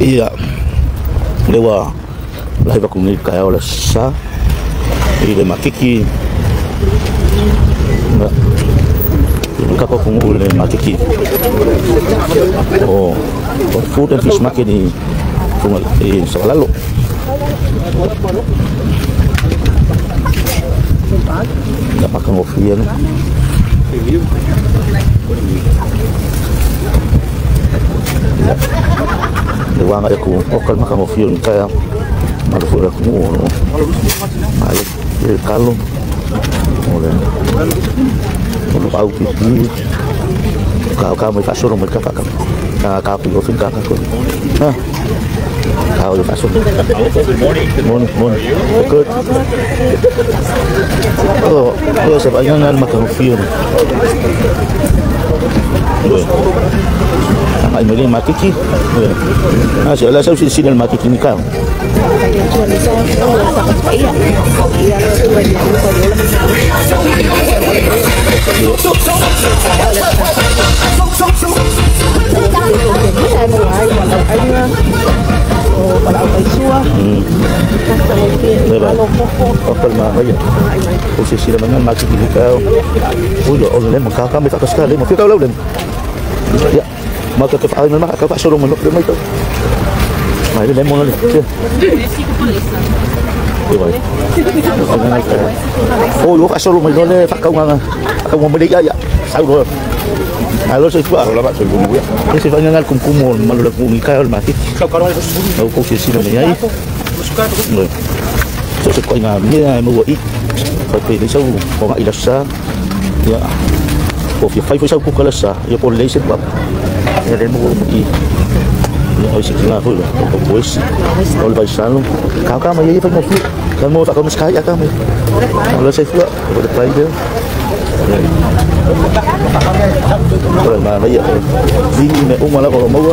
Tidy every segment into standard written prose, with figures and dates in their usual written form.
Ia lewa lai vaku nei kai o le sa i le makiki na i ka ko ku le makiki o food and fish market ni funga i Savalalo. Na pakangofia no. Le wanga e ku o ka makangofia ni kaya ma le fura ku no. Ma le kalo o le o au pi ka ka mai fasoro mai ka ka ka ka pi o fin ka ka ko. Ha. Ka o fasoro. Morning, morning. Good. Oh, oh, sa ba nga makangofia ni. Ay mali makiki. Ah, si ala sa silsila makiki ni ka. O silsila man makiki ni ka. Uy, o le mo ka ka may kakaskali mo. Kikaw law Ya. Maka ke ay maka ka solo mo le mo ito. Mai le mo le. Oh, yo solo mo le fa ka nga ka mo le ya ya. Sa ro. Alo se fua. La ba se mo ya. Ese va ngal kum kum malo le kum ka ol maki. Au ko se sila me ai. So se ko nga me mo i. Fa pe le sau ko nga ila sa. Ya. O fia fai foi sau ko kala sa. Ya po le se pa. Ya le mo i. Ya oi se la foi o pois. O le vai salo. Ka ka mai fai mo fi. Ka mo ta ka mo sky ka mai. O le se fua o le pai de. Ora ma mai vi me uma la ko mo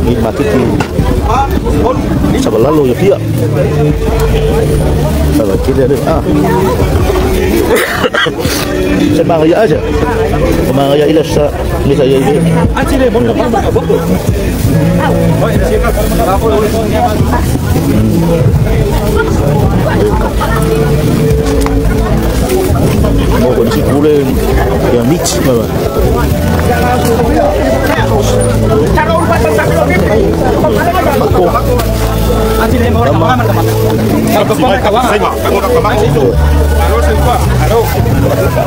ni makiki. Sabalalo ya fia. Salah kira dia. Ah. Sa mga ya aja. Mga ya ila sa ni sa ya. Mo ko si kule ya mix ba. Mako.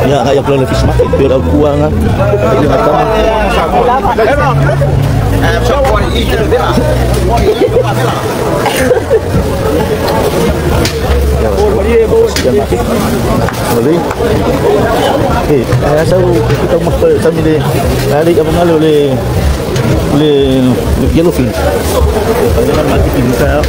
Ya, kaya pala fish market pero ang kuha nga. Eh, sa kita mo sa mi le ali ka mga le le yellowfin. Kaya marketing ka.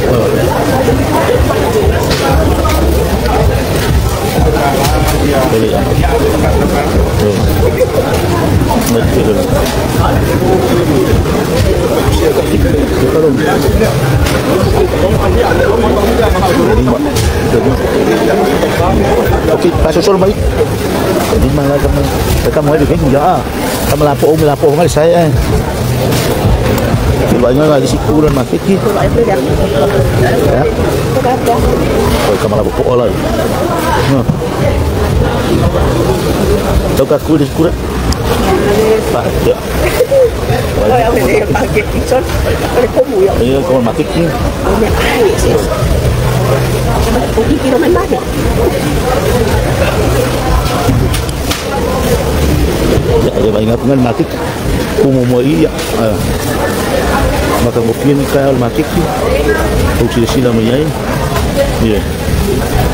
Okey, pasok solo balik. Jadi malah kamu, kamu ada kan ya. Kamu lapor, lapor ngal saya. Banyak lagi sikuran market ki. Ya. Oi, kamu lapor lah. Nah. Tahu aku di sikuran. Pak, ya. Iya, kamu market ki. Ya, ya ingat ngan market. Kumo iya. Maka mungkin kaya market ki. Uci sila mo yai. Ya.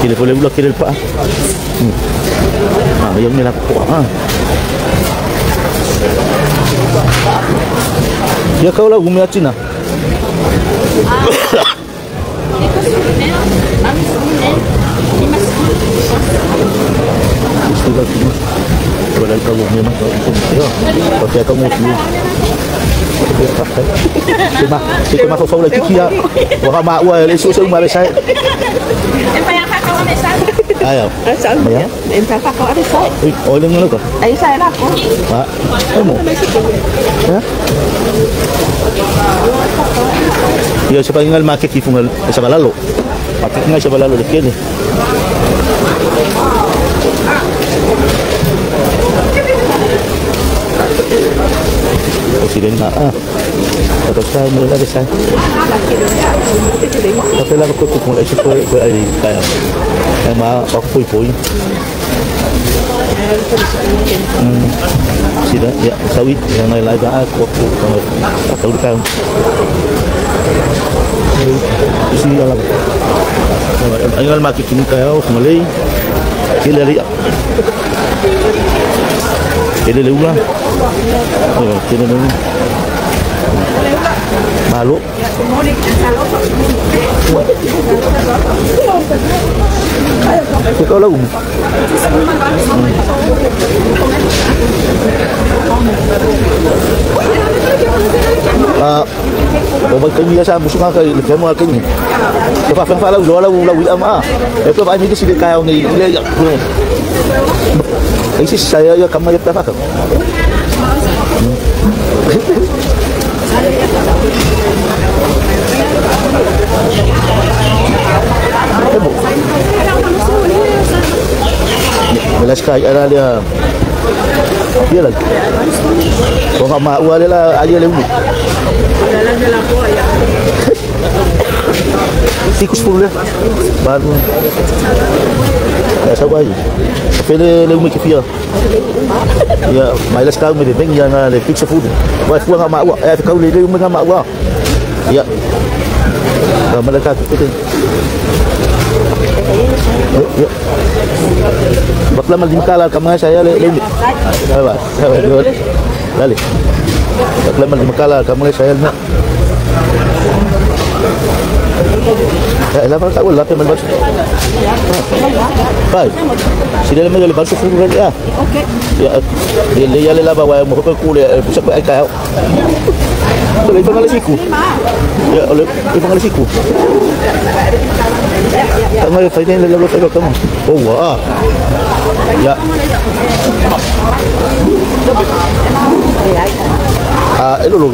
Kile boleh pula kile pak. Ah, yang ni lah kok ah. Ya kau lah umia Cina. Wala ka mo memang kau ya. Pakai kamu tu. Cuma, cuma kau kau lagi kia. Wah mak wah, lesu lesu mak besai. Ayo. Ya. Oh, ini ngelo kok. Ay saya lah ko. Pak. Kamu. Ya. Ia se painga le makeki funga e sabalalo. Makeki ngai sabalalo le kele. O si lenga ah. Atau saya mula lagi saya. Tapi lah aku tu mulai cepat ko ai kaya. Ma aku pui pui. Sila ya sawit yang lain lain aku aku aku kan. Isi alam. Angal makiki ni kaya malay. Kila ri. Kila leula. Kila leula. Malo. Kau lagu. Oh, kami sa musuka kay lekemo kami. Fa fa fa lau lau lau ama. Itu apa ini sih kaya ni le ya. Ini saya ya kamu ya apa? Belas kai ada dia. Dia lagi. Kau mak ual dia lah ayah lewu. Tikus pun dia. Baru. Ya sabar aja. Tapi lewu mikir ya. Ya, mailas kau mi beng ya na le pizza food. Wah, fuang mak ual. Eh kau le lewu mak ual. Ya. Mereka tu. Ya. Bakla mal dimkala kama saya le le. Apa? Lali. Bakla mal dimkala kama saya nak. Ya, la pa ka wala pa mal. Pai. Sila le le balso fu ya. Okay. Ya, le ya le la ba wa mo ko ku le sa ko ai ka. Le pa ngale siku. Ya, le pa ngale siku. Tama le fa le le le kamo. Oh wa. Ya. Ah, elo lo.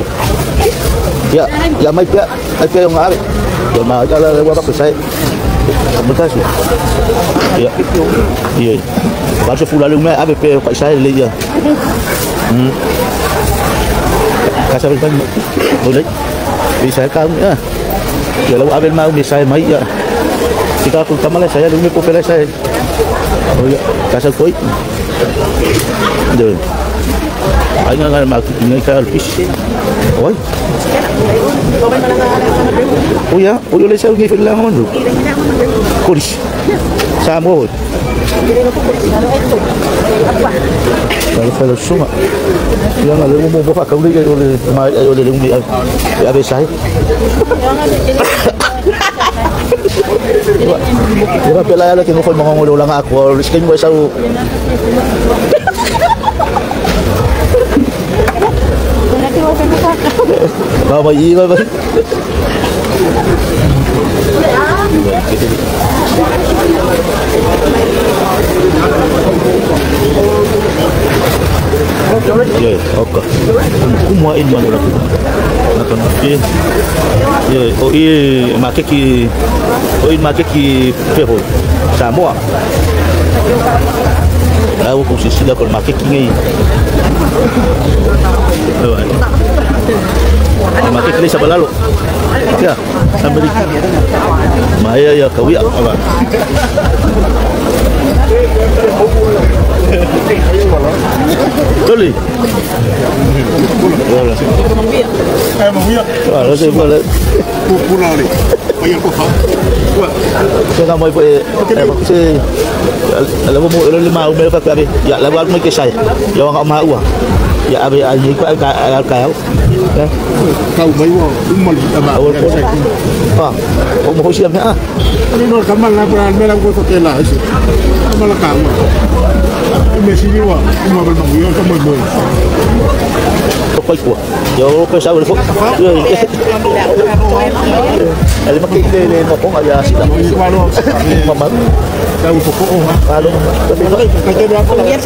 Ya, ya mai pia, ai pia yang ave. Ya ma ala le wa ba sai. Bekas. Ya. Iya. Balso fu la le me ave pe sai le ya. Kasar ban boleh. Bisa kamu ya. Ya lalu abel mau bisa mai ya. Jika aku kamala saya lu ko pela saya. Oh ya, kasar koi. Dun. Ay nga nga mak ngai ka alpis. Oi. Oh ya, oh le sa ngi fil la hondo. Kuris. Samo. Kalau kalau suma. Yang ada mau bawa kau ni oleh mai oleh lumi abe sai. Dia pela ala ke ngofol mongol ulang aku skin mo sa Ba ba yi ba ba. Ye, oka. Kumwa in man ula. Nakon ye. Ye, o i makeki o i makeki feho. Samoa. Lau ko sisila ko makeki ngai. Makeki sa balalo. Ya, Amerika. Maya ya kawia apa. Toli. Wala. Wala se wala. Pulale. Oye ko fa. Se na moi se la mo le ma me fa ka ya la wa me ke sai. Ya wa ma ua. Ya abe ai ko ka ka ka. Kau mai wa umal ama. Ah, o mo si ah. No kamal la pra me la ko ke la si. Kamal ka ma. Me si wa uma bal ma yo ka mo mo. Ko ko. Yo ko sa ko. Ale ma ke le mo konga ya sila. Mama. Kau pokok oh. Alo. Ya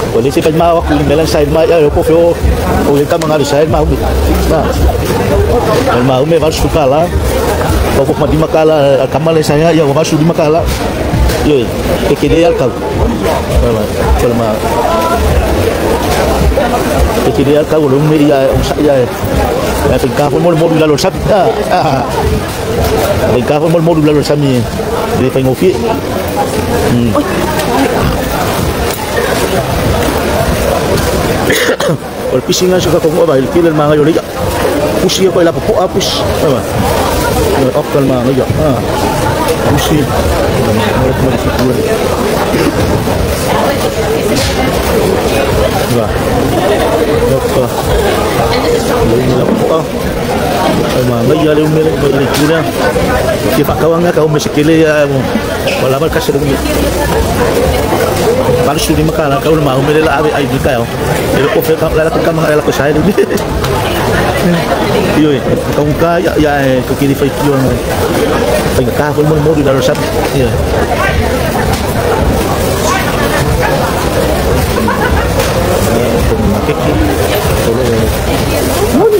Boleh sih mau aku melan saya mai ya ko fio o le kama ngari saya mau na mau me var sukala ko ko madi makala kamale saya ya var su di makala yo ke ke dia kau ma ke ke dia kau lo me ya ya ya finca mo mo la lo sap ah finca mo mo la lo sami de fingo fi O el pisingan suka kong ba il killer mga yoli pusi ko ila po apus ba okal mga yo ah pusi ba okka la po mga yo le umele le kira ki fakawanga ka umesekele ya wala mal kasir baru suri makala kau mau mele la ave ai dikayo pero ko fe la la ka mga la ko sai ni yo kau ka ya ya ko kiri fai kio fai ka ko mo mo la lo sap yo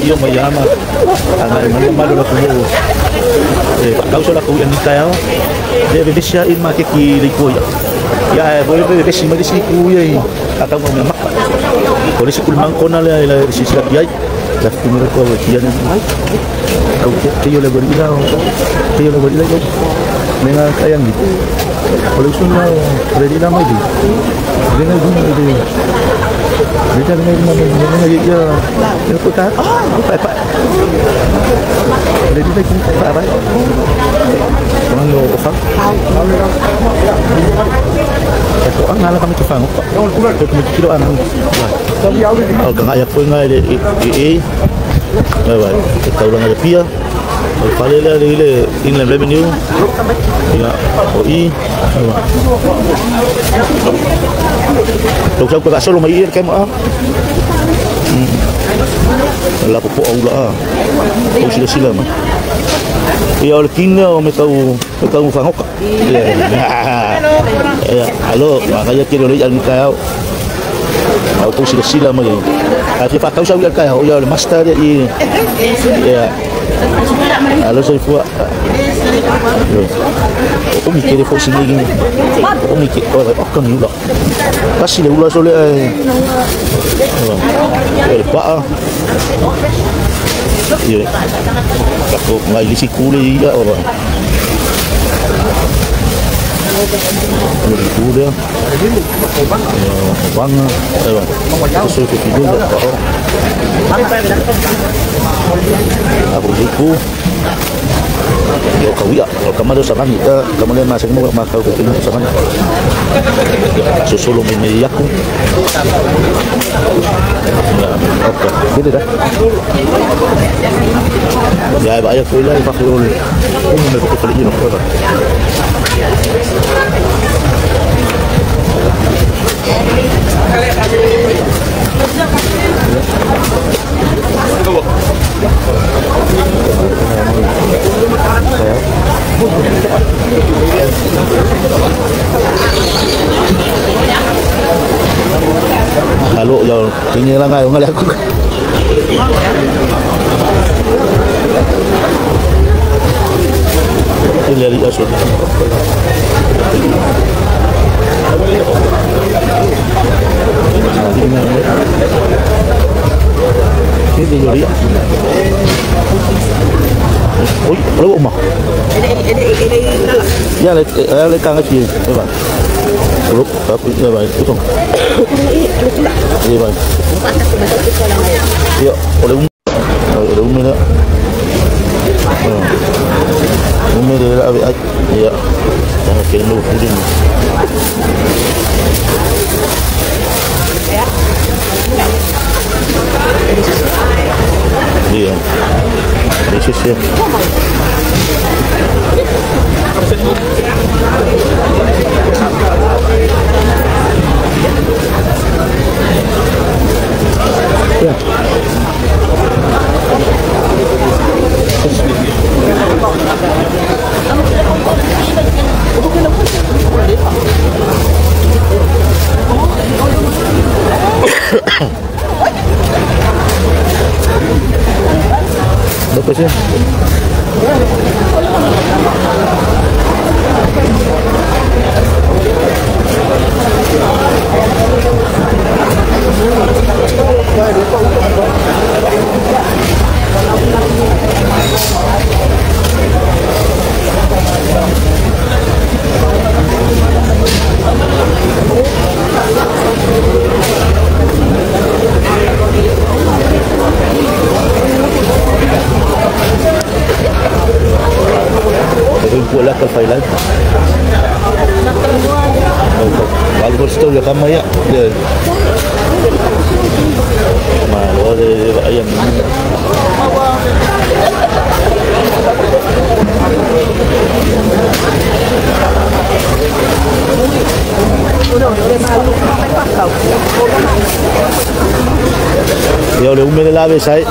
yo me llama a malo la ko kau sola ko yan kayo debe siya in makikili ko ya voy a ver si me dice cuya y acá con mi mapa por eso kulman con la la si se la la primera cosa que ya no hay que yo le voy a que yo le voy a me na kayang gitu por eso no ready la mai di na di di na di ya ya ko ta pa pa ready la pa pa no ofa ko ang ngala kami tufang ko kilo ang al kang ayak ko nga i i ai tau lang pia o fale le le Inland Revenue ya o i lo ko ka solo mai ir kay mo la po aula o sila sila ma ia o le kinga o me tau whangoka. Ia, alo, kaya kiro le ang kaya. Au ko sila sila mo. At ipa kau sa ulan kaya o ia le master i. Ia. Alo sa ifua. O mi kere fo singi. O mi ke o ka ni ula. Kasi le ula sole ai. Le pa. Ia. Ako ngai lisi kule ia ora. Kule. Banga. Eso que pido Ako liku. Yo kawia, o kamado sa kami, kamali masang mo makau ko kinu sa kami. Susulo mi mi yaku. Ya, oke. Gitu dah. Ya, ba ya ko ila pa ko. Kung me ko pali ino ko. Halo, yo tingin lang kayo ngali ako. Ini aso. Ini yori. Oi, lo ma. Ya le le kang chi, ba. Lo pa ya ba, ito. Iya ba. Ya, oleh umela. Umela la ai. Kasi. Kama ya malo de ayam ya le ume la vez ahí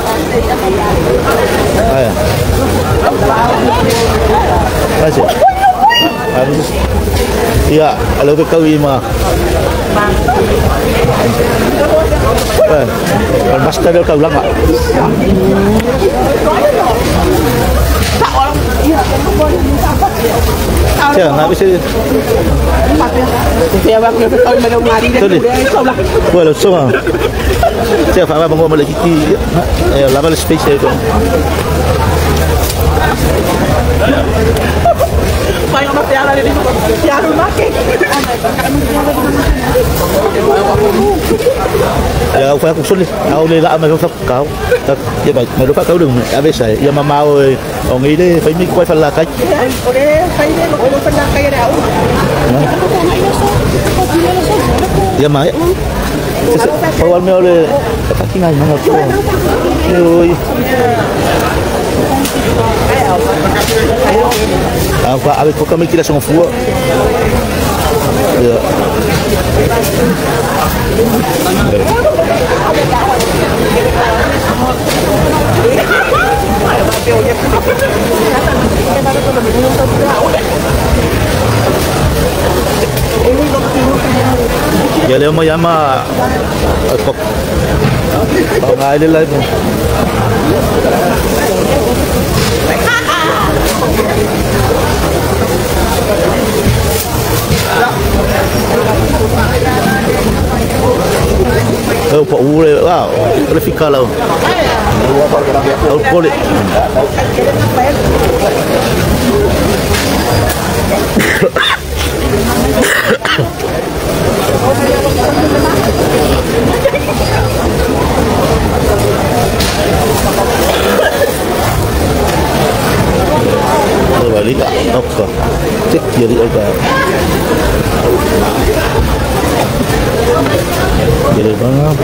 vaya gracias. Ya, lo que kau ima. Basta del kau lama. Siya, nga bisa. Bueno, so. Siya, fa ba mo lagi ki. Eh, lama space itu. Ya, aku sulit. Aku le la ma fa kau. Ya ba, ma fa kau đừng a veces ya mamá o ngi de phải mi quay phần là cách. Ya mai. Pawal me ole kaki ngai mga ko. Oi. Apa abe ko kami kila song fuo. Ya. Ya leo mo yama kok. Pangai le lai. Eu pa ure wa le fikala o pole balik oka cek kiri oka kiri banget.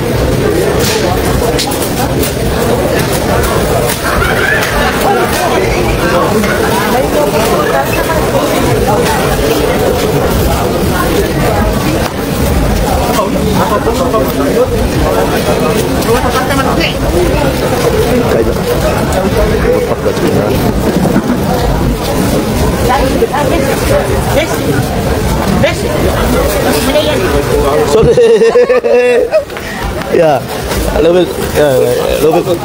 Ya, lebih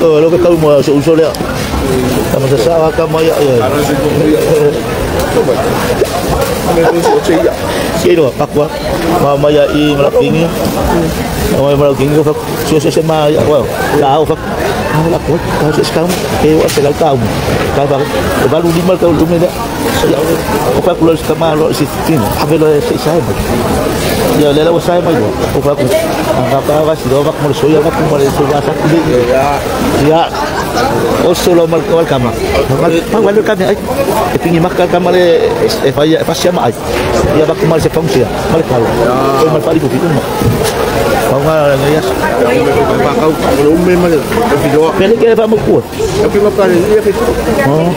lebih kau mau usul ya. Kamu sesawa kamu ya. Sino pakwa mamaya i malaking mamaya malaking ko susu sa ma well lao fa aku kau sekarang eh wa kau kau baru lima kau lumida o fa kulo sa ma lo si tin avelo sa ya lela wa sai mai o fa ku ang ka si do bak mo soya bak mo so ba sa ya o solo mal kawal kama mal kami ay ipingi makal kama le e fa fa ma ay ya bak mal se fungsi mal kau o mal fali ku mo kau nga ya kau ume mal video pele ke fa mo ku e fi makal e fi oh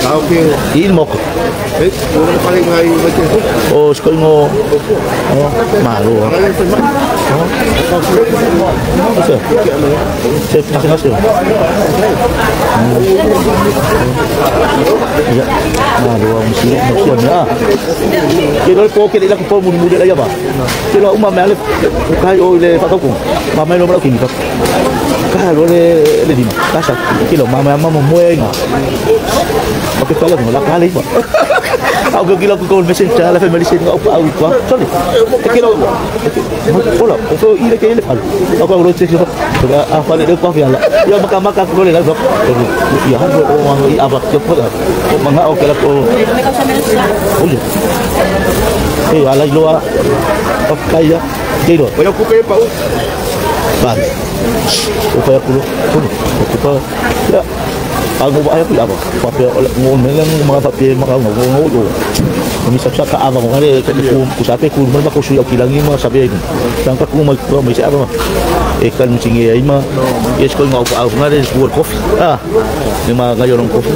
kau ke il mo eh o pale ngai o skoi ngo oh malu oh se masih ya malu mesti mesti ya kilo po kilo ko po muda ya ba kilo umma me ale kai o le fa ko ma me lo ma ko Ka lo le le di ka sa ki lo ma ma ma mo e nga. O ke pala mo la ka le ba. Au ke kilo ko mesen cha la family sen au au kwa. Sorry. Ke kilo. Hola, o ko ile ke ile pal. Au ko lo te ko. A fa le ko fi ala. Ya maka maka ko le la ko. Ya ha o ma i aba ko ko. O manga o ke la ko. Oye. Eh ala iloa. O kaya. Kilo. Oya kupe pa u. Ba. O kaya kulo. Kulo. O kupa. Ya. Ang uba ay apa? Pape ngon melang mga pape mga ngo ngo. Kami sa ka ava ko ngare ku ku sape ku mo ba ko suya kilangi mo sabi ay. Tang ka ku mag ko may sa ava. E kan singi ay ma. Yes ko nga upa ngare ku coffee. Ah. Ni mga ngayon ng coffee.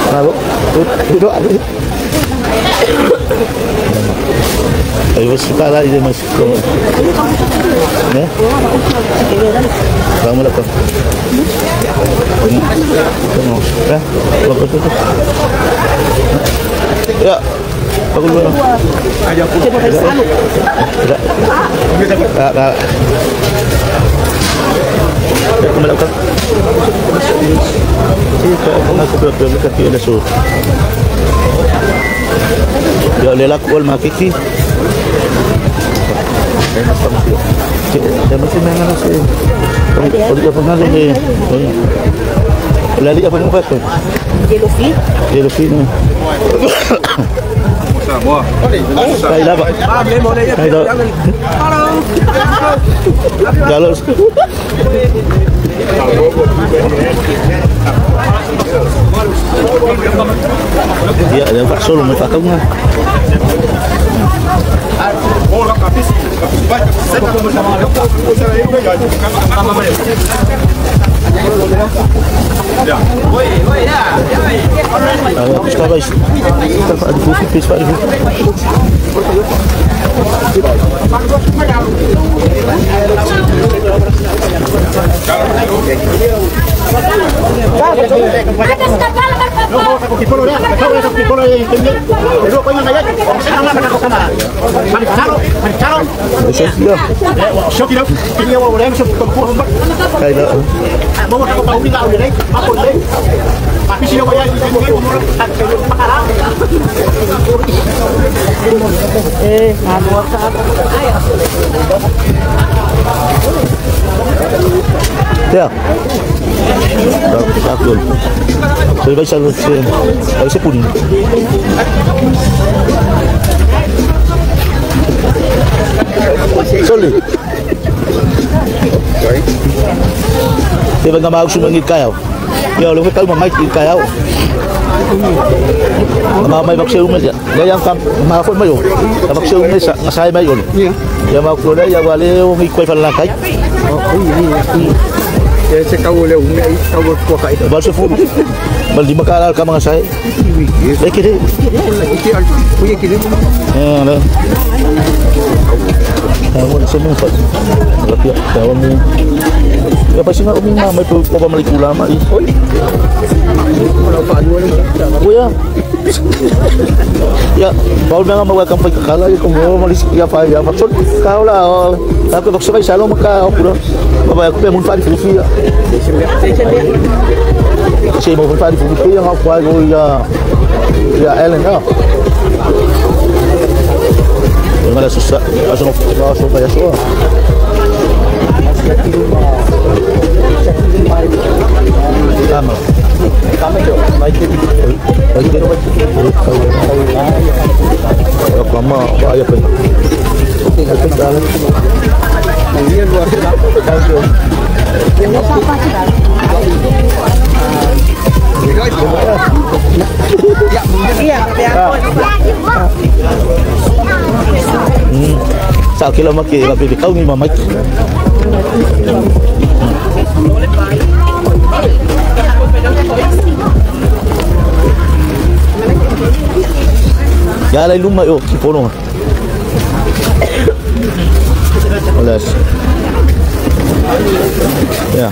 Malo. Itu ada. Ayo suka lah ini masuk. Ya. Kamu lah. Ya. Bagus itu. Ya. Bagus banget. Tidak. Melakukan. Ya lelak wal makiki. Lali apa ni kata? Yellow fin. Kalau ya, ada pak solo mai pakau ngah. Ya. Vai ser purinho. Soli. Te venga mau sumangit kayo. Ya lu kau mamai kayo. Ma mai bak seu mai ya yang kam ma phone mai yo. Bak seu mai sa sai mai yo. Ya ma ko ya wale o mi koi fan la kai. Ya se kau le umi kau ko kai. Bal se fu. Bal di makala ka mga sai. Eh kire. Eh la. Tawon sa mga pa. Lapia tawon mo. Ya pasti nga umi ma may pamalik ulama eh. Oi. Kuya. Ya, bawal na nga mawakang pagkakala kung malis ya pa ya maksud kau lah. Aku maksud kai salo maka aku babay aku mun pa di fufi. Si mo pa di fufi yang aku ko ya ya Ellen ya. Wala susah, asal asal kaya so. Tama. Sa kilo maki rapi kau ni mamai. Ya la luma yo kipono. Hola. Ya.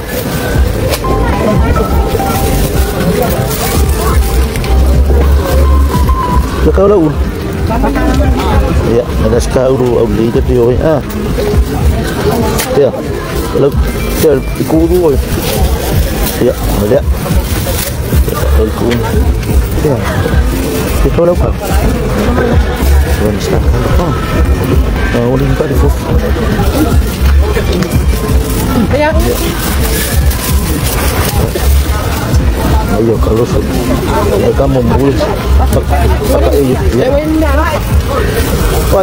Kau lah. Ya, ada sekali au li ke tio ah. Ya. Lalu ya iku ya, ada. Iku. Ya. Itu lah apa? Tuan sekarang apa? Oh, ini empat ribu. Ya. Ayo kalau kamu mulus pakai ya.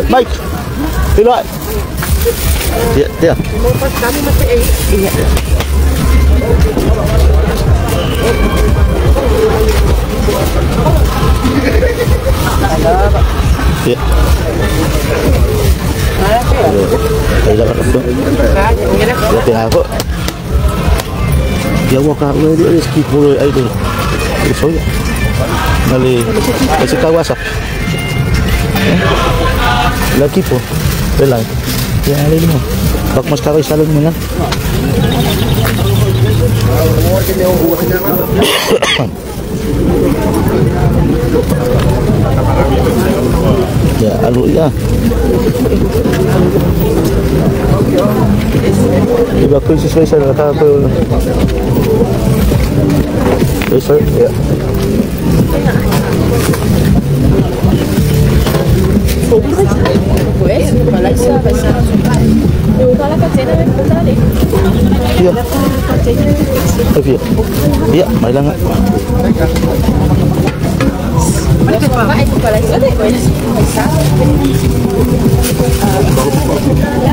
Mike, pilot. Ya, ya. Ya. Ya, aku. Ya, wah, kau ini rezeki boleh itu. Soia. Nale ese kawasa. La kipo. Bela. Ya le mo. Bak mas kawai salon mo na. Ya, alu ya. Iba ko sesuai sa kata ko. Sir, ya. Iya. Iya. Iya, mai lang.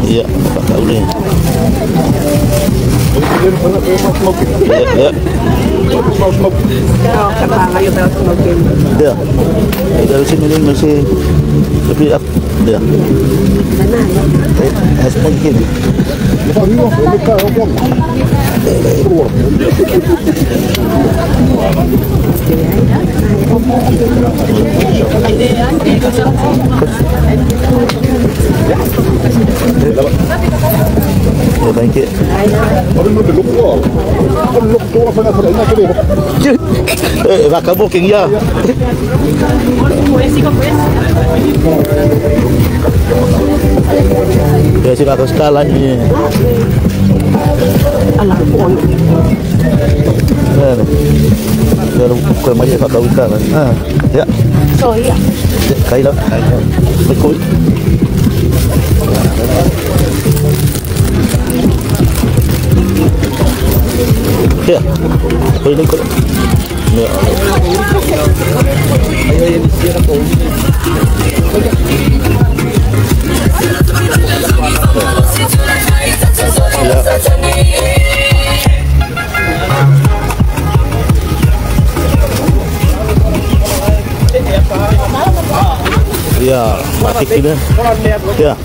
Iya, Pak Kaule. Iya. Ya. Dari sini ni masih lebih up dia. Hashtag ini. Ya, thank you. Baka booking ya. Ya sila ko skala ini. Pero ko may pakawika. Ah, ya. Soy ya. Kaya lang. May koi. Ya. Koi ni ko. Ya. Ya, batik ini. Ya.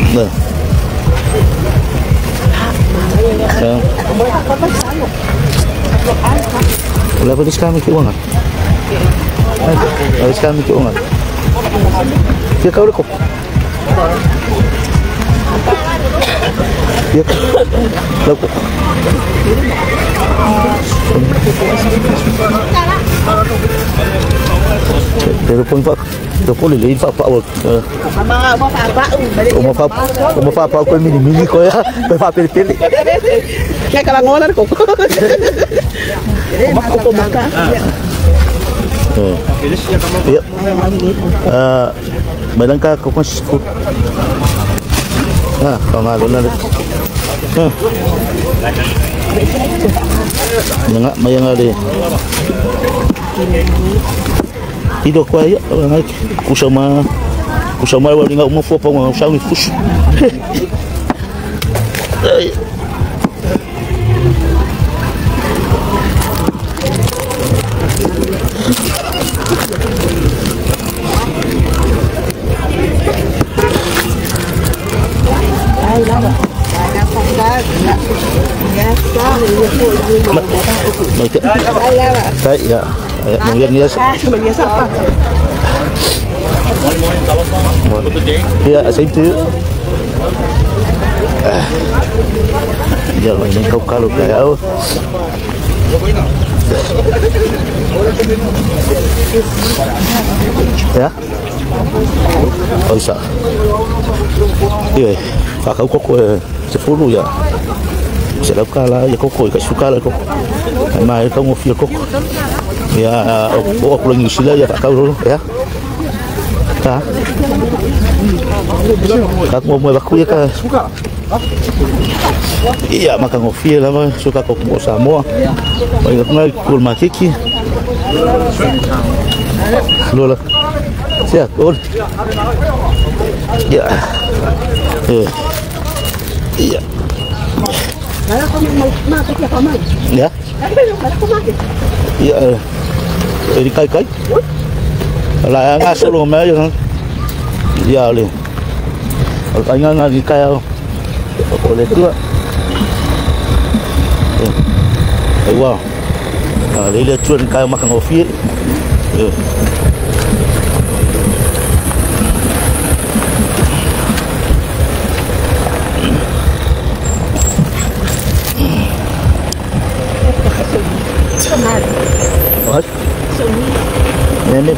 Nah. Wala pa kami kiungan. Wala kami kiungan. Dia kau lekop. Dia lekop. Pero pun pak, pero lili pak pak wak. Uma pak pak ko mini mini ko ya, pak pili pili. Kaya kalangonan ko. Ko maka. Iya. Balang ka ko Ah, pangalo na. Nga maya nga di. Tido ko ay nga kusama kusama wala nga umufo pa nga usang kus. Ay. Ya, ya. Ya, same to you. Ya, ini kau kalau kau. Ya. Oh, isa. Iya, kau kok sepuluh ya. Sedap kala ya koko ikat suka lah koko. Mai kau ngofil koko. Ya, oh pulang sila ya tak kau ya. Ta. Kak mau mau baku ya ka. Iya, maka ngofil lah suka koko mau Samoa. Oi ngai kul makiki. Lola. Siap, ol. Ya. Iya. Ya. Iya. Ini kai kai. Lah ngasih lu meh ya. Ya le. Ai nga ni kaya o le tua. Ai wa. Le le tua ni kaya makangofie. What? Nene.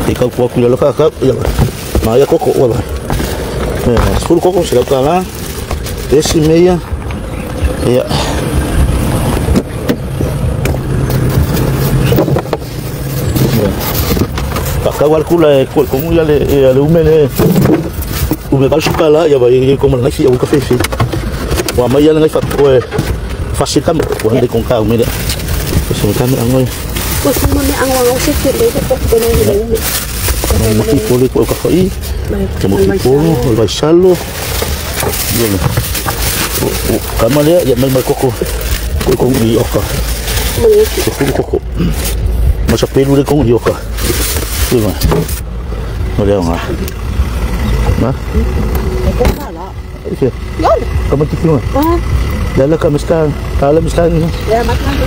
Te kau kua kula loka ka ya. Ma ya koko wa. Eh, 10 koko se ka la. 10:30. Ya. Ka wal kula ko ko ya le umele. Ume ba sukala ya ba ye ko mal ngai ya ka fefe. Wa mai ya ngai fa ko fasil kam ko hande kon ka umele. So kami angoi. Ko mo ni ang wang se ke le ko ko no ni. Mo ki pole ko ka foi. Mo ki polo, o vai salo. O kamale ya mai koko. Ko ko ni oka. Ko koko. Ma sa pelu le ko ni oka. Yo ma. No le nga. Ma? Ike. Kamu tiki ma. Lala ka mista, kala mista ni. Ya makan tu.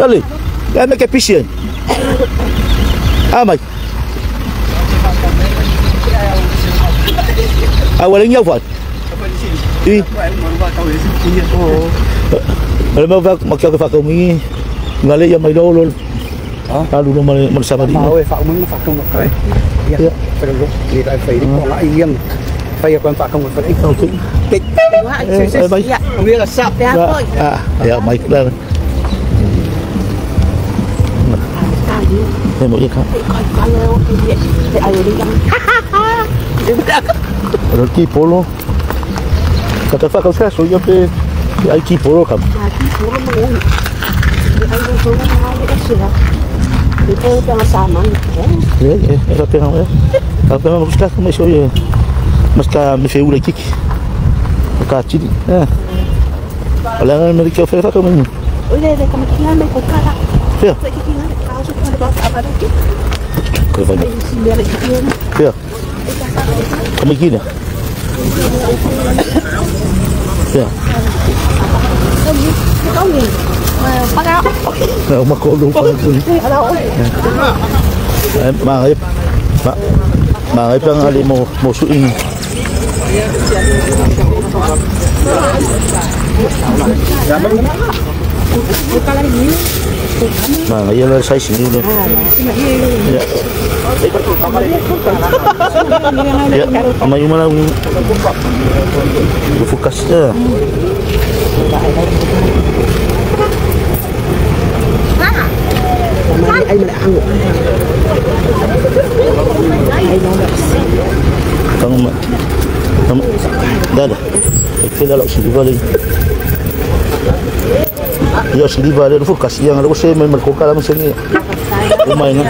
Dale. Ya me ke pisien. Ah mai. Ah wala ngi fa. I. Wala mo fa makya ka fa ko mi. Ngale ya mai lo lo. Alu no mal mal sama di. Ma we fa mo fa ko ko. Ya. Pero lo ni dai fai ko la iyang. Fai ko fa ko fa. Okay. Ya. Ya mai la. Đây một cái rồi ki polo kata fa kau so yo pe ai ki polo kam Como aqui, né? Mà ấy bang ali mo mo suing. Mà ấy là sai xíu nữa. Ya, ama yung malang bukas na. Tama. Tama. Dada. Kila lo si Vale. Yo si Vale bukas yang lo se me marco kala mo sini. Umay na.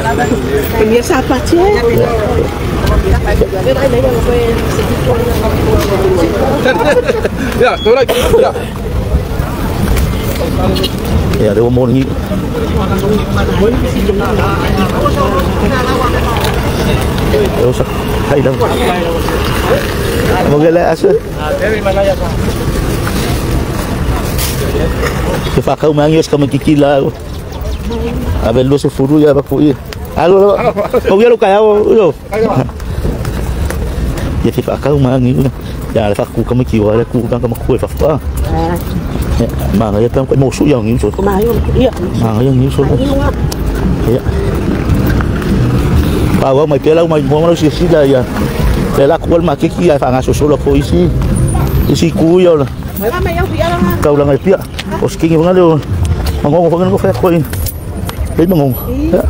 Pemirsa apa sih? Ya, ya. Ya, ada umur ni. Terus, hai dah. Moga lah asa. Kefakau mangios kami kikila. Abel lu sefuru ya baku iya. Halo, kau ya lu kaya yo. Ya kefakau mangi. Ya faku kami kiwa ku bang kami ku fafa. Mà người ta có một số dòng những số. Mà người những số. Ya. Bawa mai pela mai mo mo si si da ya. Pela ku ma ki ki ya fa nga so so lo ko isi. Isi ku yo. Kau lang ai pia. Os kingi nga lo. Mangong ko ko fa ko. Lấy mangong. Ya.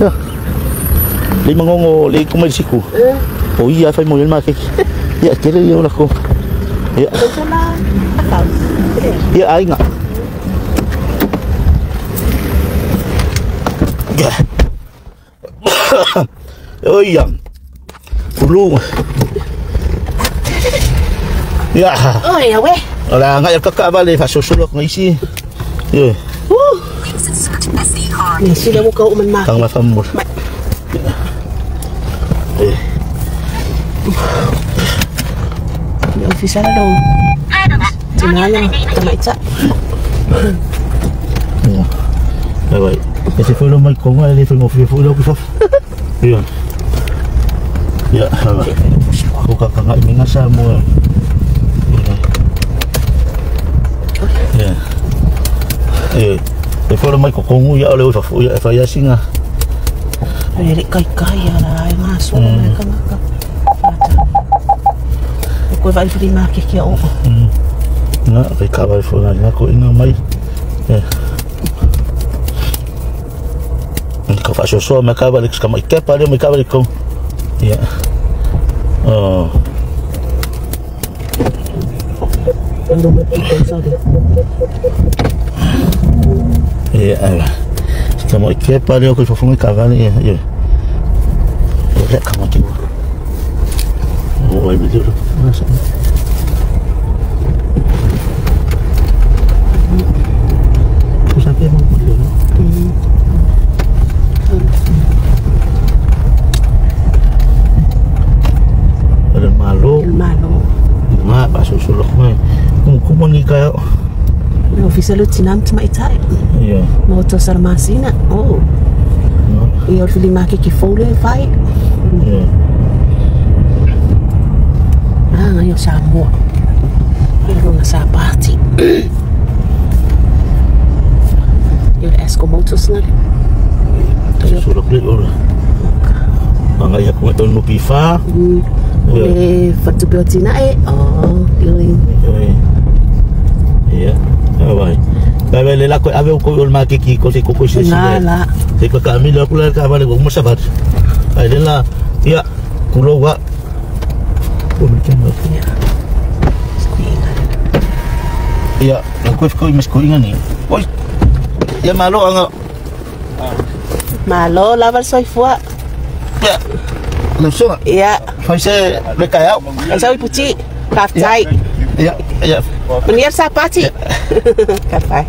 Ya. Lấy mangong lấy ko mai siku. O ia fa mo ma ki. Ya kere yo la ko. Ya. Ya ai nga. Ya. Oi ya. Ulu. Ya. Oi ya we. Ola ngai ka vale fa so solo ngai si. Yo. Ni sila mo ka uman ma. Kang ma fam mo. Eh. Ni official do. Tinala tama itsa. Ya. Bye bye. Ese foi lo mai con ele foi mo foi foi lo que fa. Yo. Ya, bye. Ko ka ka ngai nga sa mo. Ya. Eh, e foi lo mai ko kongu ya ole fa fu ya fa ya singa. Ai le kai kai ya la ai ma so ma ka ma ka. Ko vai fili ma ke kia o. Na, kai ka vai fu na ko inga mai. Eh. Ka fa so ma ka vai ka mai ke pa le mai ka vai ko. Ya. Oh. Ando mo ko sa de. Ya, ai. Ka mai ke pa le ko fa fu ka vai ya. Ya. Le ka mai ke. Oh, ai me dio. Cosa che non voglio, no? El malo. El malo. Ma, paso solo ko. Kung kumangi kayo. May official tinam tama itai. Yeah. Mo to sa masina. Oh. No. Iyo fili ma ke ki fole fai. Yeah. Ah, ngayon sa mo. Pero nga sa party. Yo Esco Motors na. Solo ko ora. Mga ya ko ito no pifa. Le fatu na eh. Oh, feeling. Yeah. Bye. Bye le la ko ave ko ol ma ki ko se ko ko se se. La. Se ko kami la ko la ka vale ko mo sabat. Ai le la ya kulo wa. Ko mi ken. Ya. Ya, ko ko mas ko inga ni. Oi. Ya malo anga. Malo lava soy fua. Ya. Lo so. Ya. Fai se le kaya. Sa puti. Kaftai. Ya, ya. Meneer sapati. Kaftai.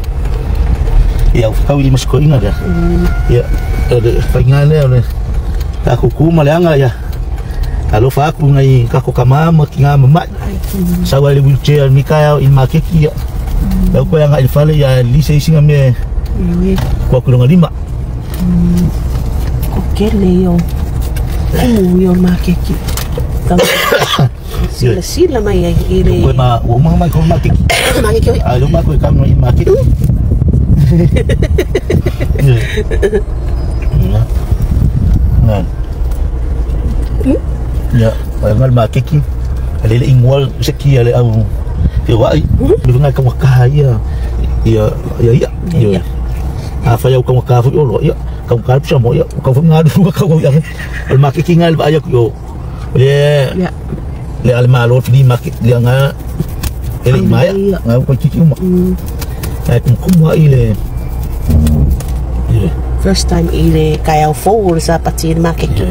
Ya, kau ini mas ko inga ya. Ya, ada paingan le. Aku ku malanga ya. Alo fa ku ngai ka ko kama ma ki nga mama. Sa wale wheelchair mi kaya in makeki ya. Lau ko yang ilfale ya lise singa me. Ko ku longa lima. Ko kele yo. Kumu yo makeki. Sila sila mai ai ile. Ko ma o ma ko makeki. Makeki. Alo ma ko kam no in makeki. Ya. Nah. Ya, ngal makeki. Ale le ingwal seki ale au. Te wai, ni nga ka waka ya. Ya, ya ya. Ya. A fa ya ka waka fu lo ya. Ka ka psa mo ya. Ka fu nga du ka ya. Al makeki ngal ba ya yo. Le. Ya. Le al malo fi makeki le nga ele maya. Nga ko kiki uma. Ai kum kum wa ile. First time ile kaya fo sa pati makeki.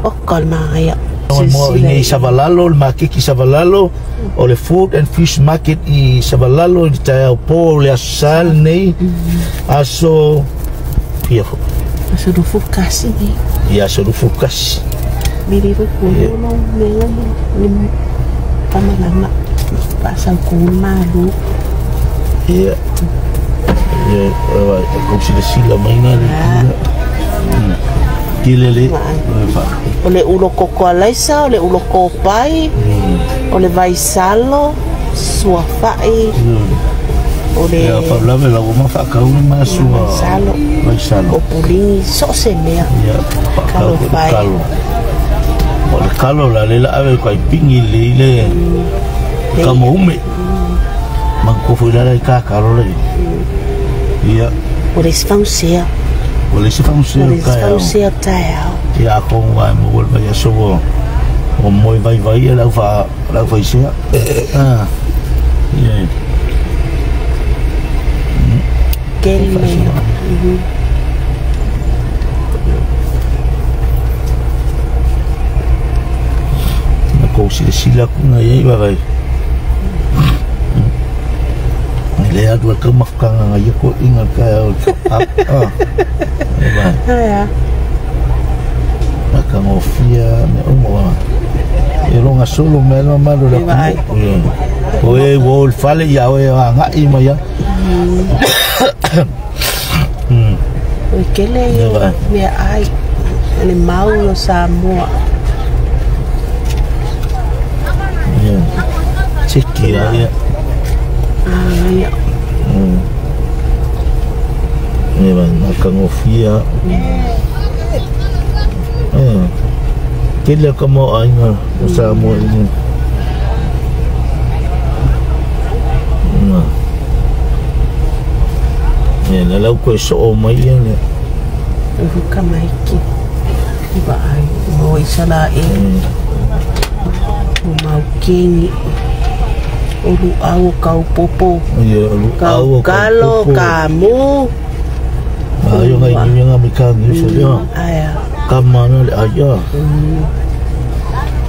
O kalma ya. Mo i Savalalo, el makeki Savalalo, o le food and fish market i Savalalo, i tai po le asal nei, aso pia fo. Aso do fukasi ni. Ya aso do fukasi. Miri fo ko no me ni pamalama pasal ko malu. Ya. Ya, ko si sila mai na le. Kilele. O le ulo koko alaisa, o le ulo kopai, o le vaisalo, suafai, o le... Ya, fablame la goma fa kau ma sua. Vaisalo. Vaisalo. O pulini, so se mea. Ya, kalo kalo. O le kalo la le la ave kai pingi le ile. Ka mo ume. Man ko fu la ka kalo le. Ya. O le sfausea. O le sfausea ka. O le sfausea tae. Ya ko wa mo wol ba ya so o moi vai vai la fa isia. Ah. Ya. Kele. Na ko si sila ku na ye vai. Le atu al kau mafukanga nga ia ko inga ka o a. E vai. Aia. Makangofia me umo. E longa solo me lo malo la. O e wo fale ia o e anga i mai. O kele me ai le mau o Samoa. Yeah. Tiki ia. Ah ia. E vai makangofia. Kele ka mo ainga o Samoa ni. E la lau koe so mai ia le. Uka mai ki. Ba ai mo isala e. O mau kingi. O lu au kau popo. Ia lu au kalo kamu. Ayo ngai ni nga mi ka ni so ya. Aya. Kama na le aya.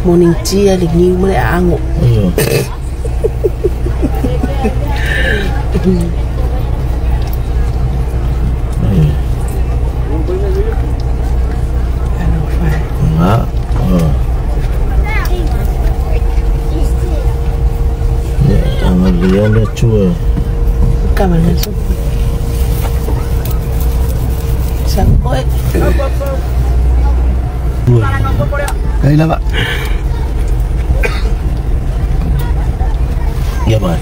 Morning tea le ni mo le ango. Ia. Angalia le chua. Kama le so. Sangoi. Kai lava. Ya ba.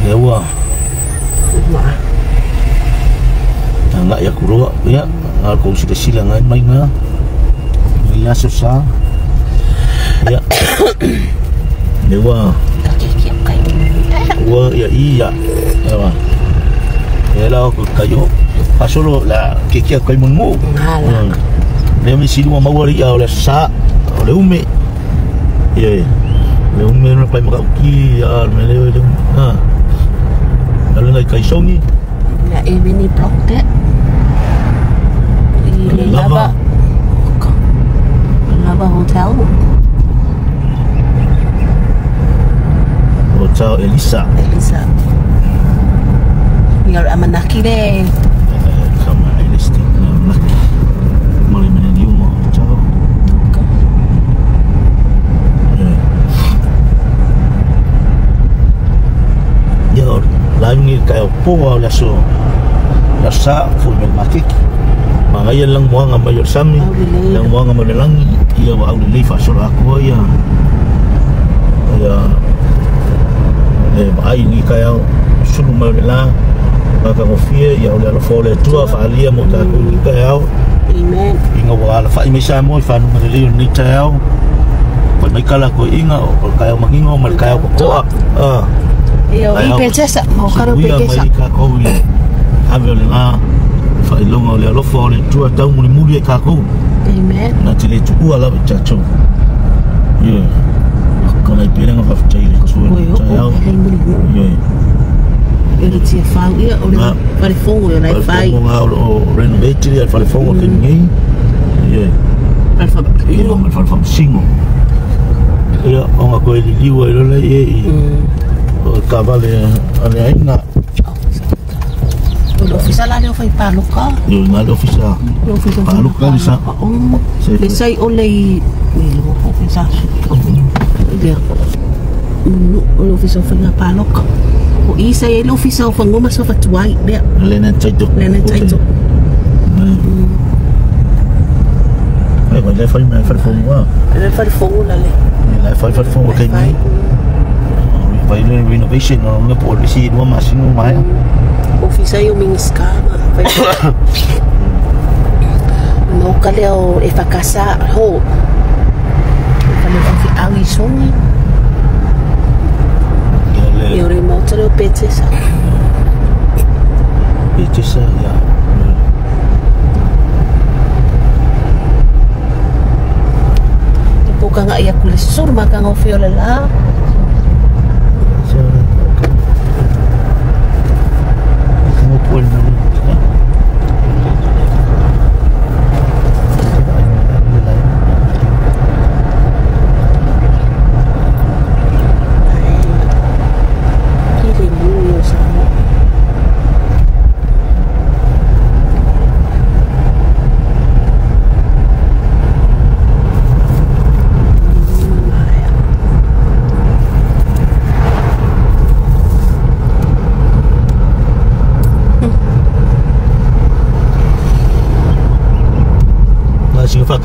Ya wa. Anga ya kuroa ya aku sila sila ngai mai nga. Ila sosa. Ya. Dewa. Wa ya iya. Ya ba. Ya la ko kayo. Pasolo la ke kia kai mun. Hala. Le mi silu ma wari ya le sa le ume. Ye. Le ume no pai maka uki ya me le le. Ha. Le ngai kai songi. La e mini block de. Le lava. Lava Hotel. Hotel Elisa. Elisa. Ni amanaki de. Kama Elisa amanaki. Mali mene ni uma hotel. Ya, la ngi kai po la so. La sa fu me makiki. Mangai lang mo nga mayor sami, lang mo nga malang ia wa au le fa so aku ia. Ya. Le ai ni kai au sulu mai la ka ngofia ia o le fole tua fa alia mo ta ku kai au. Amen. Inga wa la fa i misa mo fa no le ni ta au. Pa mai kala ko inga o kai au mangingo mal kai au ko. Ah. Ia o i pechesa mo karo pechesa. Ia mai ka ko i ave le la fa ilonga o le alofa o le tua tau muli muli e kākou. Amen. Na te le tuua lava i tātou. Ia. Kona i perenga whawhitai le tua. Oi o, hei muli muli. Ia. Ia le tia whau ia, o le wharefongo o lai whai. Wharefongo ngā o renovate le wharefongo ke ngei. Ia. Wharefongo. Ia, wharefongo singo. Ia, o ngā koe liliua i lola ia i. O ka vale ale aina. O le ofisa la leo fai paloka. Yo ngā le ofisa. Le ofisa paloka le sa. Le sai o le i le ofisa. Le o le ofisa fai ngā paloka. O i sai le ofisa o whangoma so whatuai lea. Le nā taito. Le nā taito. Ai, le whai mea wharefongo. Le wharefongo la le. Le whai wharefongo kei nei. Vai le renovation o le po le si lua masino mai. Ofisa i o mingiskama. No ka leo e whakasa ho. Ka leo fi au i songi. E o remote leo petesa. Petesa, ya. Te pōkanga ia kule suru makanga o whiola la.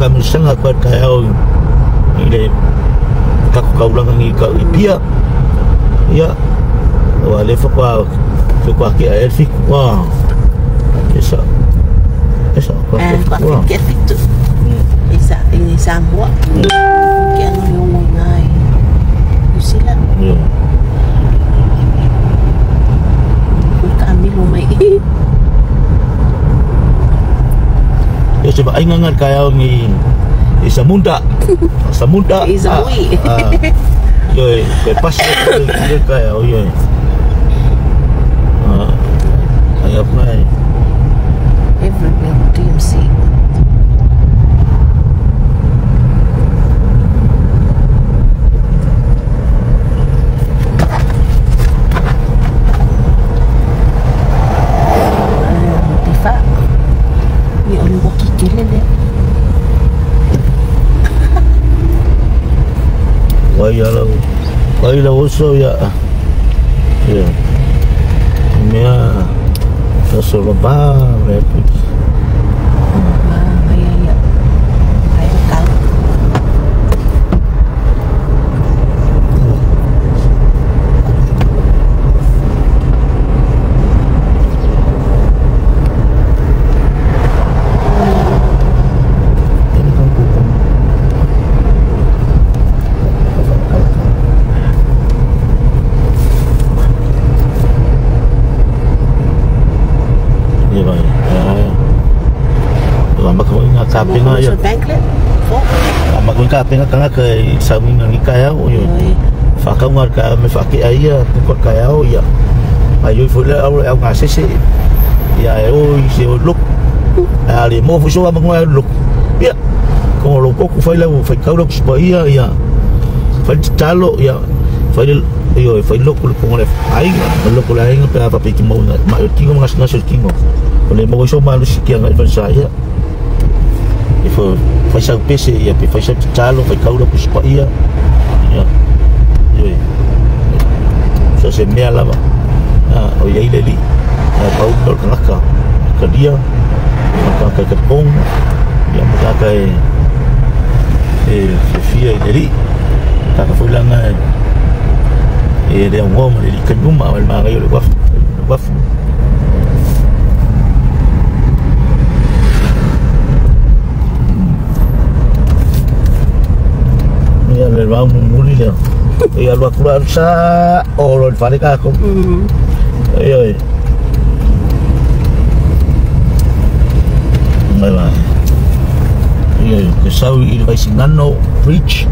Kamisanga kwa taeo i le kaku kaulanga ni ka i pia. Ia wa le fa kwa kwa ke a elfi kwa. Esa. Esa kwa. Kwa ke fitu. Isa ini Samoa. Ke ano yung ngai. New Zealand. Yo. Kami lumai. Yo se ba inga ngar kaya ni Samunda. Samunda. Isamui. Yo ke pas ke kaya yo. Ay apply. Everywhere DMC. Wai la oso ya. Ya. Mea oso lo ba re. Ya. Ai kau. Kapinga ya. Makunka pinga kanga ke sawinga ni kaya o yo. Whakaunga ka me whake ai ia ko kaya o ia. Ai yo fule au au ngasese. Ia e o i se o luk. A le mo fuso ma ngwa luk. Ia. Ko lo ko ku fai la fai kau luk spa ia ia. Fai talo ia. Fai yo fai luk ko le ai luk la inga pe pa piki mo na ma tingo ngas ngas tingo. O le mo so ma lu sikia ngai fa ia. Ifo fai sau pese ia pe fai sau talo fai kaula ku spa ia. Ia. Yo. So se mea lava. Ah o ia ile li. Pau no kanaka. Ka dia. Ka ka ka pong. Ia mo ka e e fia ile li. Ka ka fulanga e le ngoma le kanuma o ma ngai le waf. Waf. Ia le rau muli lea. Ia lua kura sa o lo fale ka ko. Oi oi. Mai la. Ia ke sau i le Vaisigano Bridge.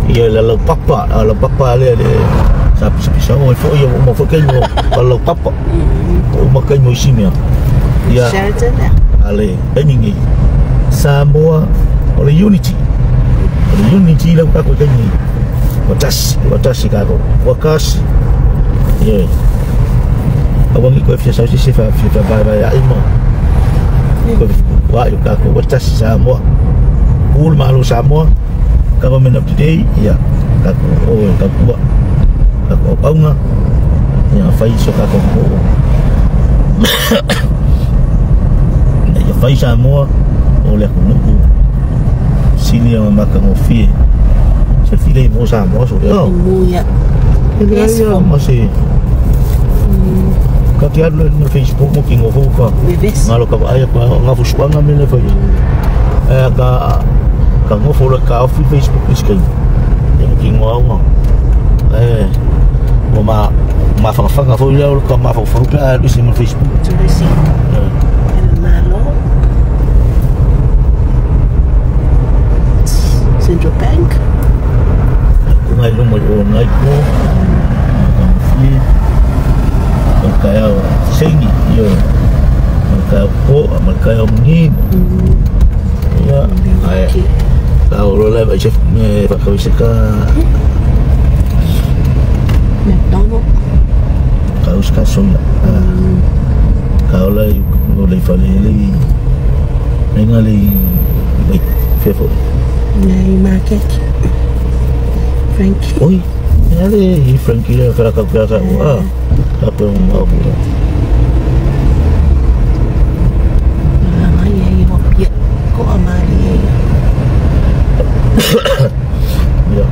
Ia le lau papa, lau papa le le sa sa o fo ia mo fo ke mo lau papa. O ma kai mo simia. Ia. Ale peningi. Samoa o le unity. Unity lau kako kai ni. Watasi kako. Wakas. Ye. Awangi ko fia sausi se fa fia vai vai ai mo. Ko wa yo kako watasi Samoa. Ul malu Samoa. Government of the day ya. Kako o kako wa. Kako paunga. Ya fai so kako ko. Ya fai Samoa o le kunuku. Sini yang makan ngopi, saya pilih mau sama so ya. Muya. Yes, masih. Kau tiada di Facebook mungkin ngopi kau. Ngalo kau ayah kau ngafu suanga mele fai. Ka ka ngopo la ka off Facebook ni sekali. Yang mungkin ngau. Mo ma ma fa fa fa ya ka ma fa fa ka di sini Facebook. Tulis. Malo. Central Bank. Ngai lumo o ngai ko. Kaya sengi yo. Kaya ko, kaya ni. Ya, ai. Kau rola ba chef me pa kau seka. McDonald. Kau seka sola. Kau la no le fa le le. Ngali fefo. Nei market. Frankie. Oi, ale Frankie le fa ka ka ka. Ah. Apa yang mau aku? Lama ya, ya, ya. Kok amali ya? Ia.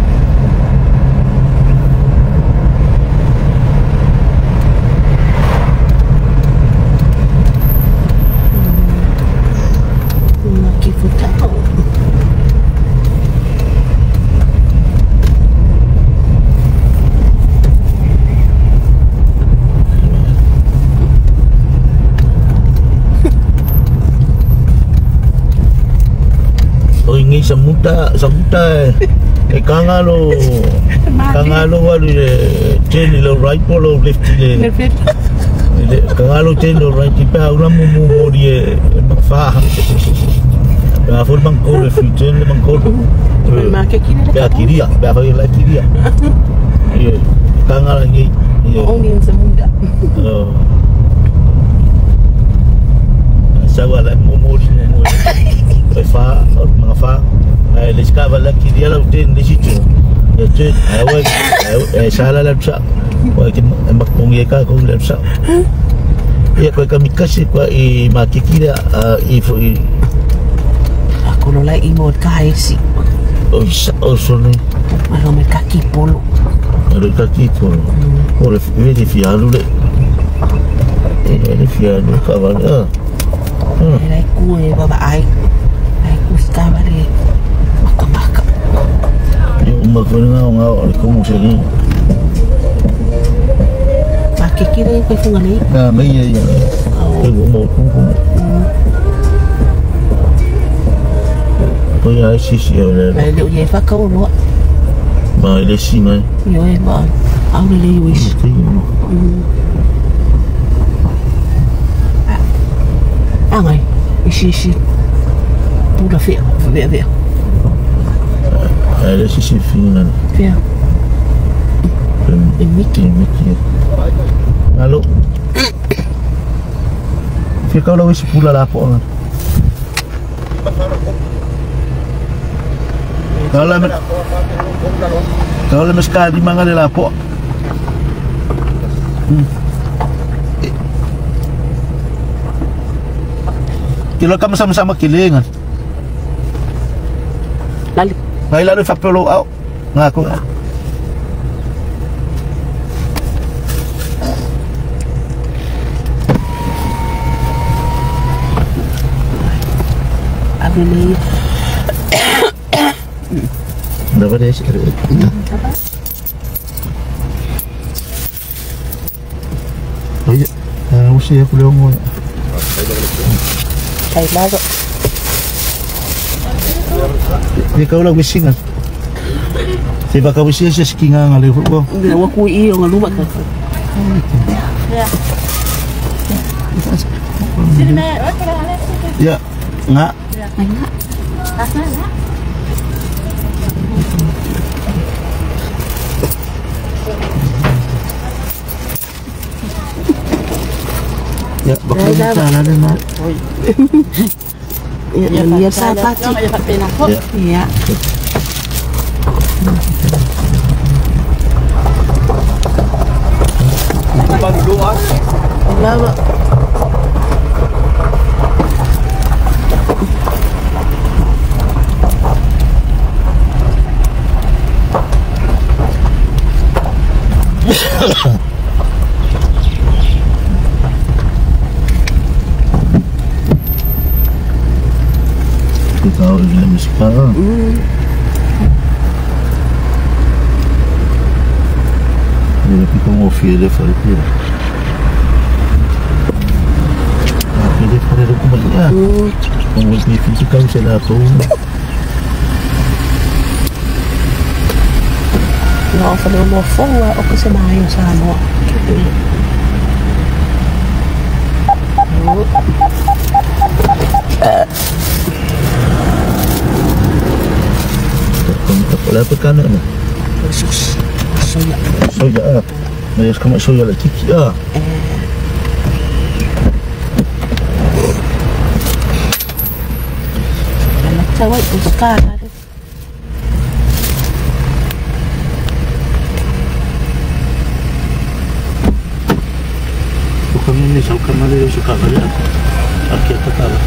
Samuta samuta e kangalo kangalo walu le ten le right polo left le kangalo ten le right pa una mu mu mori e fa pa fo banco le fi ten le banco ma ke kiri pa kiria pa fa la kiria e kangalo ngi only in samuta oh sawa la mu mori mu mu fa ma fa le scava la kiria la ten le situ ya ten awe sala la tsa wa ke makongi ka ko le tsa ia ko ka mikasi ko i makikira i fo i akolo la i mo ka esi o o sone ma lo me ka ki polo ro ka ki polo o le vedi fialu le e fialu ka va la ku e baba ai ai ku scava le maka yo makona nga o como se ni pa ke kire ko funga le na me ye ya e mo ku ko ya si si le le ye fa ka lo ma le si ma yo e ma au le yo is ah ngai si si pula fe ve ve le si si fina fe e miki miki alo fi ka lo si pula la po kala me kala me ska di manga le la po Kilo kama sama-sama kilingan. Lali. Ngai lalo fa pelo au. Ngaku. Abili. Dapat ya sih. Oh iya, usia aku leong. Ay lalo. Di kau la wisingan. Si baka wisi sa skinga nga le ko. Wa ku i nga luma ka. Ya. Ya, nga. Ya, baka salah deh, Mak. Ya, ya sapati. Ya. Lama. Kita harus sekarang. Ini kita mau file file. File file aku balik ah. Mau ni file kau saya tahu. No, fale mo foa o que se mai o sa mo. Wala pa kana na. Sus. Soya. Soya ah. May kama soya la kiki ah. Ala tawai uskara. Kami ni sa kamali sa kamali. Aki tatala.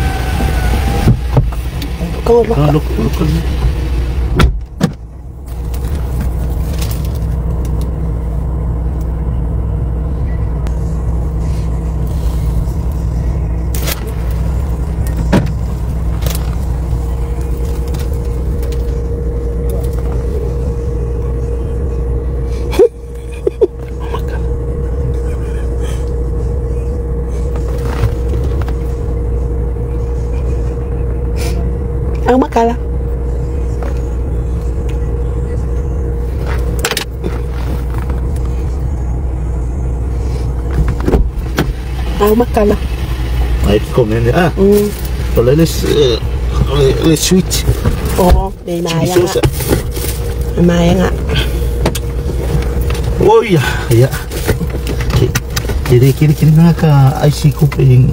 Ko lo. Ko. Makala. Au makala. Ai komene ah. O le le sweet. Oh, le maya. Maya nga. Oh ya, ya. Kiri kiri kiri nga ka ice cup ing.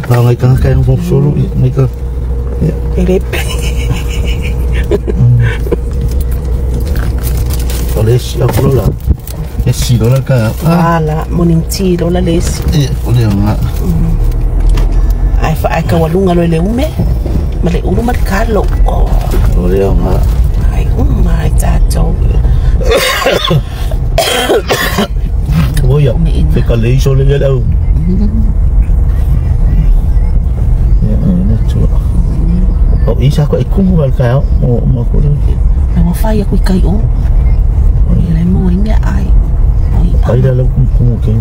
Ah ngai ka ka ng solo ngai ka. Ya. Ele. O le si akolola. E si lola ka. Ala moninti lola lesi. E o le nga. Ai fa ai ka walunga lo le ume. Ma le ulu ma le kalo. Oh. O le nga. Ai mai tato. O ia, fe ka le iso le le au. Ia, ne tua. O isa ko e kumu al ka o ma ko le. Na wa fai aku kai o. Ia le mo inga ai. Ai la lo kumu ke.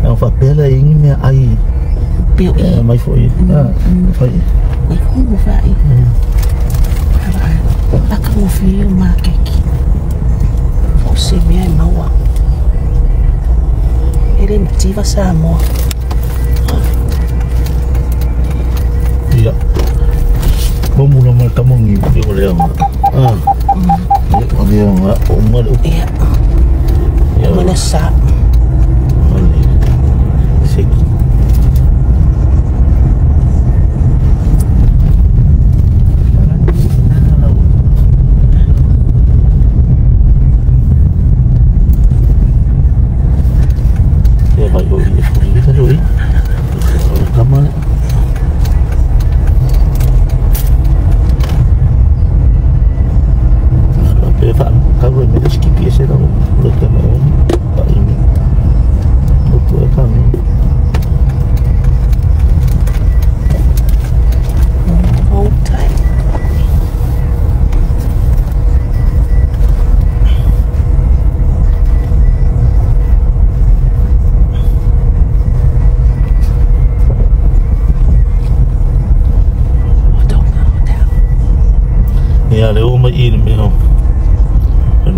Na fa pela ingi me ai. Pe o. Mai foi. Ah, fai. Ai kumu fai. Baka mo fi o ma keki. O se mea e maua. Ele mativa Samoa. Ia. Como no mal tamongi o le anga. Ah. Ia o le anga o mal o. Ia. Mana sa. Seki.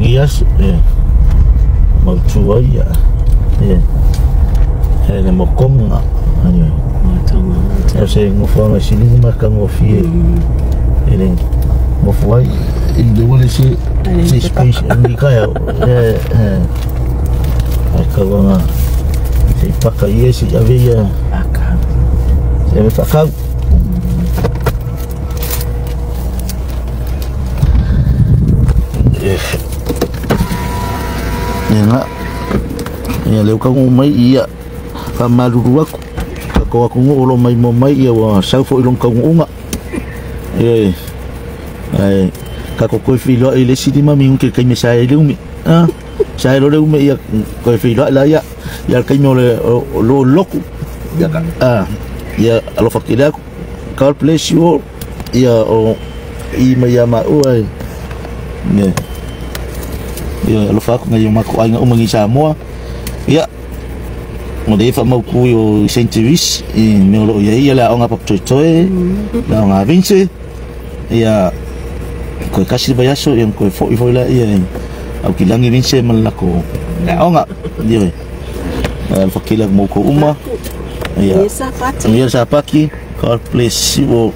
Yes, mau ia. E le mokonga. Ai. E se ngofa sini ma ka ngofi. E le ngofa i le wale se se space ni ka ya. E ai ka wanga. Se paka ia se ave ia. Aka. Se ave fakau. Ia ia leu ka mai ia fa maluru aku ka aku ngo mai mo mai ia wa sau fo ilong ka unga e ai ka ko ko fi lo ile si di mami un ke kai me sai le umi ah sai lo le umi ia ko fi lo la ia ia kai me le lo loku ia ka ah ia alo fa kila God bless you all ia o i mai ia ma o ai ne ia alo fa ku ngai ma ko ai nga umangi Samoa ia mo le fa mau ku yo Saint Louis e me lo ia ia la onga pap toi la onga Vince ia ko kasi bayaso ia ko fo i fo la ia au ki langi Vince man la ko la onga dire al fa kila mo ko uma ia ia sapaki God bless you all.